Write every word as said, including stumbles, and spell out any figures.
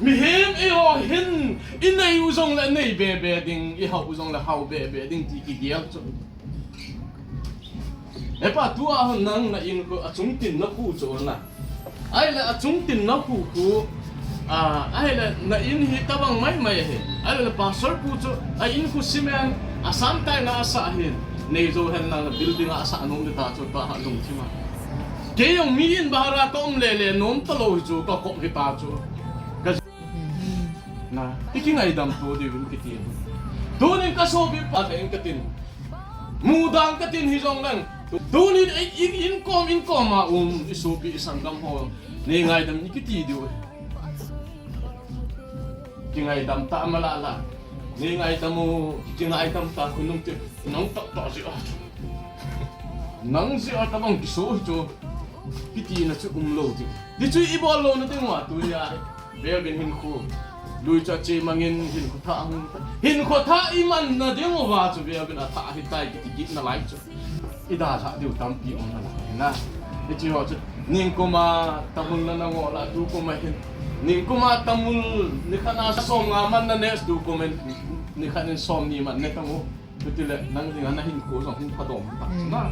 Mihem eiho hin, inei u jongle nei bebe ding, ihao u jongle hao bebe ding ti kigel chu. Hepa, tua hon nang na in khu achung tin na khu chu na. Ahile achung tin na khu khu, a, ahile na in hi tabang maimai ahi. Ahile pastor khu chu a in khu cement, a santai na asah hin. Nei jou hen nang building a asah nom ding ta chu ta ha lungthim a. Kei jong mi in bhara ka um lele nom talou hi chu ka kop hi ta chu. Ka na, i kingaidam to diuvin kiti. Tunin ka sopipa te in ka tin. Mudang ka tin hijongleng. Tunin ei, in, in kom, in kom a um, i sopi i sanggam ho. Nei ngaidam i kiti diu. Kingaidam ta mala la. Nei ngaidam u, kingaidam ta khonung te. Nang tak tak ji a. Nang ji a tabang kiso hi chu. Kiti na chu umlou ding. Ti chu i bol louna ding uva tunia. Veuvin hinkho. Lui chu ache mangin hinkho thah hung. Hinkho thah i manna ding uva chu veuvin athah ahitai kiti kit nalai chu. I dalhah diu tampi um nalai na. Hiche ho chu. Nikum a tamul na na ngoh la tukum a hin. Nikum a tamul nikhat na som nga man na ne tukum in nikhat in som ni man ne tamu. Chutile nang dinga na hinkho jong hin phadom ta chu na.